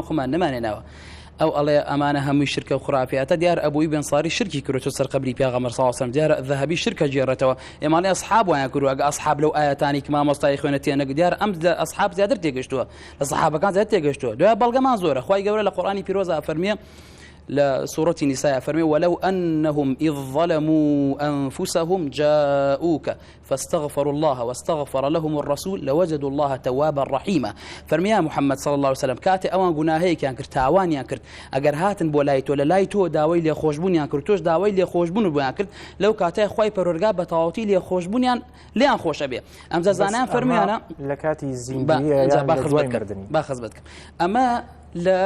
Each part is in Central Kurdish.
خۆمان نەمانێناوە ئەو ئەڵێ ئەمانە هەمووی شرکە و خرافیاتە دیار ئەبووی بنساری شرکی کردو سەر قبری پیاغەمبەر صلی الله علیه و سلم دیارە ذهبی شرکە گێڕێتەوە ئێمانەی ئەصحاب وایان کردووە ئەگە ئەصحاب لەو ئاەتانی کە مامۆستای خوێنە تێنەگ دیار ئەم ئەصحاب زیاتر تێگەشتووە لە سەحابەکان زیاتر تێگەشتووە دوای بەڵگەمان زۆرە خوای گەورە لە قورئانی پیرۆزا ئەفەرموێ لە سورەتی نساء فەرمێ ولو أنهم إذ ظلموا أنفسهم جاءوك فاستغفروا الله واستغفر لهم الرسول لوجدوا الله توابا رحیما فەرمی یا محمد صلی اللە علیە وسلم کاتێ ئەوان گوناهەیەکیان کرد تاوانیان کرد ئەگەر هاتن بۆ لای تۆ لە لای تۆ داوای لێخۆشبوونیان کرد تۆش داوای لێخۆشبوون بۆیان کرد لەو کاتەی خوای پەروەردگار بە تەواوەتی لێخۆشبوونیان لێیان خۆشە بێ ئەمجا زانایان فەرمیانە لە کاتی زیندویە با خزمەت با خزمەت ئەمە لە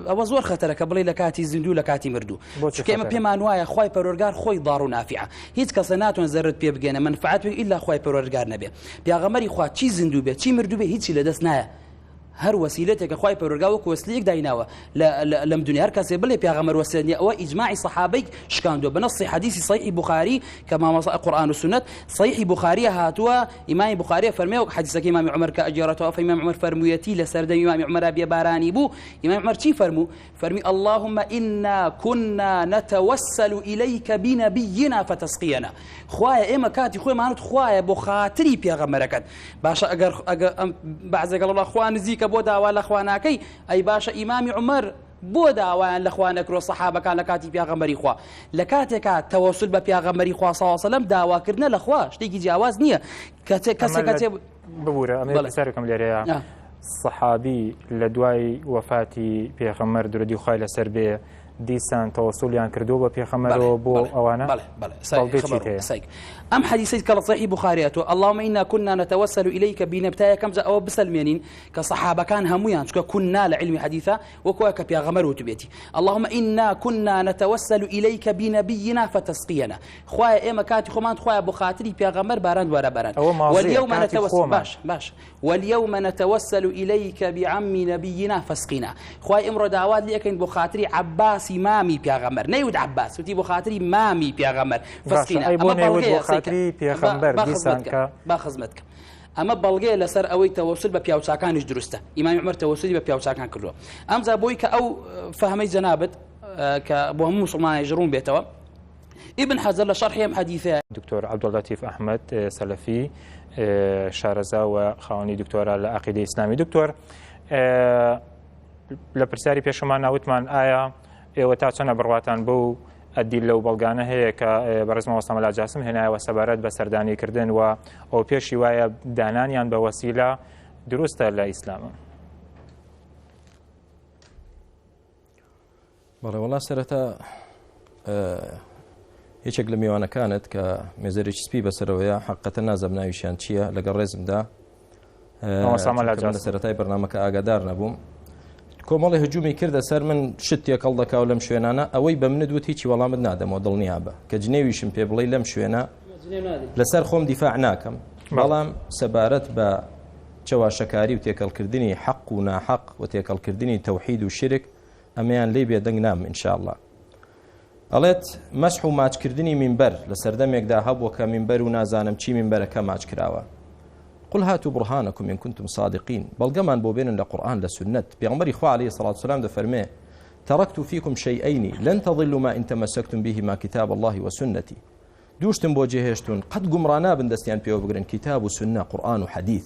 ئەوە زۆر خەتەرە کە بڵێ لە کاتی زیندوو لە کاتی مردوو چونکە ئێمە پێمان وایە خوای پەروەردگار خۆی ضار و نافعە هیچ کەسە ناتوان زەرت پێ بگەێنە منفعەت پێ ئیلا خوای پەروەردگار نەبێ پیاغەمبەری خوا چی زیندوو بێ چی مردوو بێ هیچی لەدەست نایە هەر وەسیلەتێکە خوای پەروەردگار وەکو وەسیلەیەک دایناوە لەم دنیا هەر کەسێ بڵێ پیاغەمبەر وەسیلە نییە ئەوە ئیجماعی سەحابەی شکاندووە بە نەصی حەدیثی صحیحی بوخاری کە مامۆستا قورئان و سوننەت صحیحی بوخاری هاتووە ئیمامی بوخاری فەرمێ وەک حەدیسەکەی ئیمامی عومەر کە ئەگێڕێتەوە فەرمی ئیمامی عومەر فەرموویەتی لە سەردەمی ئیمامی عومەرا بێبارانی بوو ئیمامی عومەر چی فەرموو فەرمی اللهم إنا كنا نتوسل إليك بنبينا فتسقينا خوایە ئێمە کاتی خۆمانت خوایە بۆ خاتری پێغەمبەرەکەت باشە ئەگەر ئەگەر ئەم بەعزێک ئەڵێ خوا نزیکە بۆ داوا لە خوا ناکەی ئەی باشە ئیمامی عومەر بۆ داوایان لە خوا نەکرۆ سەحابەکان لە کاتی پیاغەمبەری خوا لە کاتێکا تەوەسول بە پیاغەمبەری خوا صلی الله علیه و سلم داواکردنە لە خوا شتێکی جیاواز نییە کەسێک کەسێک ببورە ئەمە پرسیارێکم لێرەیە سەحابی لە دوای وەفاتی پێغەمبەر درودی خوای لەسەر بێ دیسان تەوەسولیان کردو بە پێخەمەرەوە بۆ ئەوانە ئەم حەدیثەی کە لە صحیح بخاریەتەوە اللهم إنا كنا نتوسل إليك بنبتايا كم ئەوە بسەلمێنین کە سەحابەکان هەموویان چونکە كنا لە علمی حەدیثە وەک وایە کە پیاغەمبەر وتبێتی اللهم إنا كنا نتوسل إليك بنبينا فتسقينا خوایە ئێمە کاتی خۆمان خوایە بۆ خاتری پیاغەمبەر باران دوارە باران واليوم نتوسل باش باش واليوم نتوسل إليك بعم نبينا فاسقنا خوای ئمڕۆ داوات لێکەین بۆ خاتری عەباسی مامی پیاغەمبەر نەیوت عەباس وتی بۆ خاتری مامی پیاغەمبەر فاسقنا ئەمە بەڵگەیە خاتری پێغەمبەر با خزمەت کە ئەمە بەڵگەیە لەسەر ئەوەی تەوەسول بە پیاوچاکانیش دروستە ئیمامی عومەر تەوەسولی بە پیاوچاکان کردووە ئەمجا بۆی کە ئەو فەهمەی جەنابت کە بۆ هەموو موسڵمانێک ڕوون بێتەوە ئیبن حەجەر لە شەرحی ئەم حەدیثە دکتۆر عەبدوللەتیف ئەحمەد سەلەفی شارەزا و خاوەنی دکتۆرا لە عەقیدەی ئیسلامی دکتۆر لە پرسیاری پێشومان ناوتمان ئایا ئێوە تا چەنە بڕواتان بەو ئەدیللە و بەڵگانە هەیە کە بەڕێز مامۆستا مەلا جاسم هێنایەوە سەبارەت بە سەردانیکردن و ئەو پێشی وایە دانانیان بە وەسیلە دروستە لە ئیسلامە. بەڵێ وەڵا سەرەتا یەکێک لە میوانەکانت کە مێزەرێکی سپی بەسەرەوەیە حقەتە نازم ناویشیان چییە لەگەڵ ڕێزمدا لە سەرەتای بەرنمەکە ئاگادار نەبووم کۆمەڵی هجومی کردە سەر من شت تێکەڵ دەکاو لەم شوێنانە ئەوەی بە منت وت هیچی وەڵامت نادەمەوە دڵنیابە کە جنێویشم پێ بڵێ لەم شوێنە لەسەر خۆم دیفاع ناکەم بەڵام سەبارەت بە چەواشەکاری و تێکەڵکردنی حەق و ناحەق و تێکەڵکردنی تەوحید و شرک ئەمەیان لی بێدەنگ نام انشاءاللە ئەڵێت مەسح و ماچکردنی مینبەر لە سەردەمێکدا هەبووە کە مینبەر و نازانم چی مینبەرەکە ماچ کراوە قل هاتوا برهانكم إن كنتم صادقين بەڵگەمان بۆ بێنن لە قورئان لە سوننەت پێغەمبەری خوا علیه الصلاة والسلام دەفەرمێ تركت فيكم شيئين لن تضلوا ما إن تمسكتم بهما كتاب الله وسنتي دوو شتم بۆ جێهێشتوون قەت گومڕا نابن دەستیان پێوە بگرن کیتاب و سوننە قورئان و حەدیث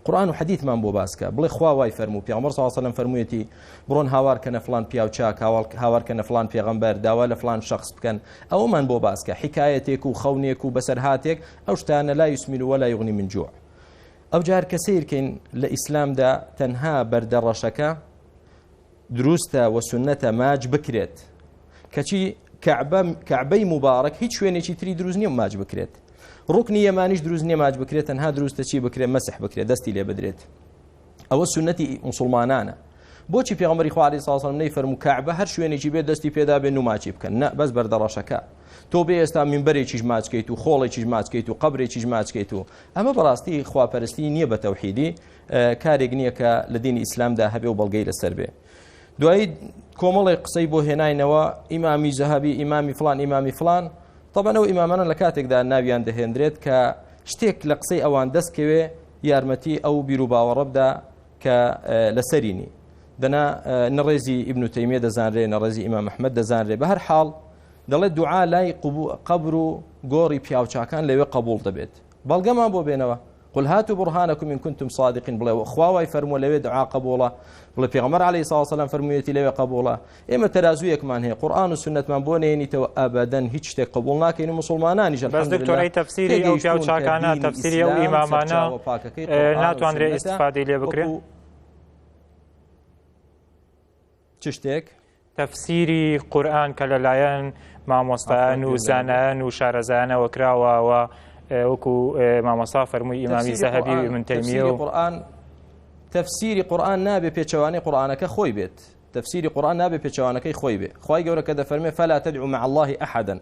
قورئان و حەدیثمان بۆ باس کە بڵێ خوا وای فەرموو پێغەمبەر صلی الله علیه و سلم فەرموویەتی بڕۆن هاوار کەنە فڵان پیاو چاک هاوار کەنە فڵان پێغەمبەر داوا لە فڵان شخص بکەن ئەومان بۆ باس کە حکایەتێک و خەونێک و بەسەرهاتێک ئەو شتانە لا یسمن ولا یغنی من جوع ئەو جار کە سیرکەین لە ئیسلامدا تەنها بەردە ڕەشەکە دروستە و سوننەتە ماچ بکرێت کەچی کەعبە کەعبەی موبارەک هیچ شوێنێکی تری دروست نییە ماچ بکرێت ڕوکنی یەمانیش دروست نییە ماچ بکرێت تەنها دروستە چی بکرێت مەسح بکرێت دەستی لێ بدرێت ئەوە سوننەتی موسڵمانانە بۆچی پێغەمبەری خوا عەلەیهی سڵام نەی فەرموو کەعبە هەر شوێنێکی بێت دەستی پێدا بێن و ماچی بکەن نە بەس بەردەڕەشەکە تۆ بێ ئێستا مینبەرێکیش ماچکەیت و خۆڵێکیش ماچکەیت و قەبرێکیش ماچکەیت و ئەمە بەڕاستی خواپەرستی نییە بە تەوحیدی کارێک نییە کە لە دینی ئیسلامدا هەبێ و بەڵگەی لەسەر بێ دوایی کۆمەڵێک قسەی بۆ هێناینەوە ئیمامی زەهبی ئیمامی فلان ئیمامی فلان طبعا ئەو ئیمامانە لە کاتێکدا ناویان دەهێنرێت کە شتێک لە قسەی ئەوان دەستکەوێ یارمەتی ئەو بیر و باوەڕەبدا کە لەسەرینی. دەنا نە ڕێزی ئیبن تەیمیە دەزانرێ نە ڕێزی ئیمام ئەحمەد دەزانرێ بە هەر حاڵ دەڵێ دوعا لای قەبر و گۆڕی پیاوچاکان لەوێ قبوڵ دەبێت بەڵگەمان بۆ بێنەوە قل هاتوا برهانكم إن كنتم صادقين بڵێ خوا وای فەرمووە لەوێ دوعا قبوڵە بڵێ پێغەمبەر عەلەیهی سڵاو وسەلام فەرموویەتی لەوێ قبوڵە ئێمە تەرازوویەکمان هەیە قورئان و سوننەتمان بۆ نێنیتەوە ئەبەدەن هیچ شتێک قبوڵ ناکەین و موسڵمانانیش بەس دکتۆر ئەی تەفسیری ئەو پیاو چاکانە تەفسیری ئەو ئیمامانە ناتوانرێ ئیستفادەی لێ بکرێ چ شتێک؟ تەفسیری قورئان کە لەلایەن مامۆستایان و زانایان و شارەزایانەوە کراوە و وەکو مامۆستا فەرمووی ئیمامی زەهەبی و ئیبن تەیمیە و قورئان تەفسیری قورئان نابێ پێچەوانەی قورئانەکە خۆی بێت تەفسیری قورئان نابێ پێچەوانەکەی خۆی بێ خوای گەورە کە دەفەرمێ فلا تدعو مع الله احدا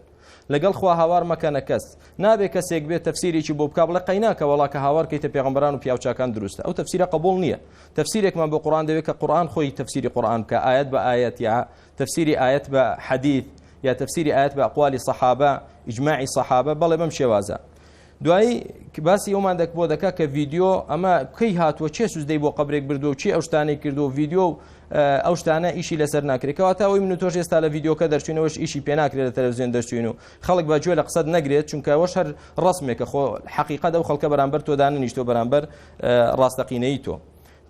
لەگەڵ خوا هاوار مەکەنە کەس. نابێ کەسێک بێت تەفسیرێکی بۆ بکا بڵێ قەیناکە وەڵا کە هاوار کەیتە پێغەمبەران و پیاوچاکان دروستە. ئەو تەفسیرە قبوڵ نییە. تەفسیرێکمان بۆ قورئان دەوێت کە قورئان خۆی تەفسیری قورئان بکا ئایەت بە ئایەت یا تەفسیری ئایەت بە حەدیث یا تەفسیری ئایەت بە ئەقوالی سەحابە ئیجماعی سەحابە بەڵێ بەم شێوازە. دوایی باسی ئەومان دەک بۆ دەکا کە ڤیدیۆ ئەمە کەی هاتووە چێ سوزدەی بۆ قبرێک بردووە و چی ئەو شتانەی کردو ڤیدیۆ و ئەو شتانە ئیشی لەسەر ناکرێت کەواتە ئەوەی من و تۆش ئێستا لە ڤیدیۆکە دەرچوینەوەش ئیشی پێ ناکرێت لە تەلەڤزیۆن دەرچوین و خەڵک بە گوێ لە قسەت نەگرێت چونکە ئەوەش هەر ڕەسمێکە خۆ حەقیقەت ئەو خەڵکە بەرامبەر تۆ دانەنیشتووە بەرامبەر ڕاستەقینەی تۆ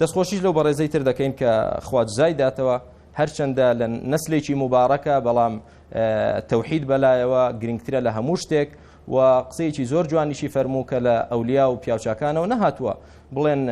دەستخۆشیش لەو بەڕێزەی تر دەکەین کە خوا جزای داتەوە هەرچەندە لە نەسلێکی موبارەکە بەڵام تەوحید بەلایەوە گرنگترە لە هەموو شتێک و قسەیەکی زۆر جوانیشی فەرموو کە لە ئەولیا و پیاوچاکانەوە نەهاتووە بڵێن.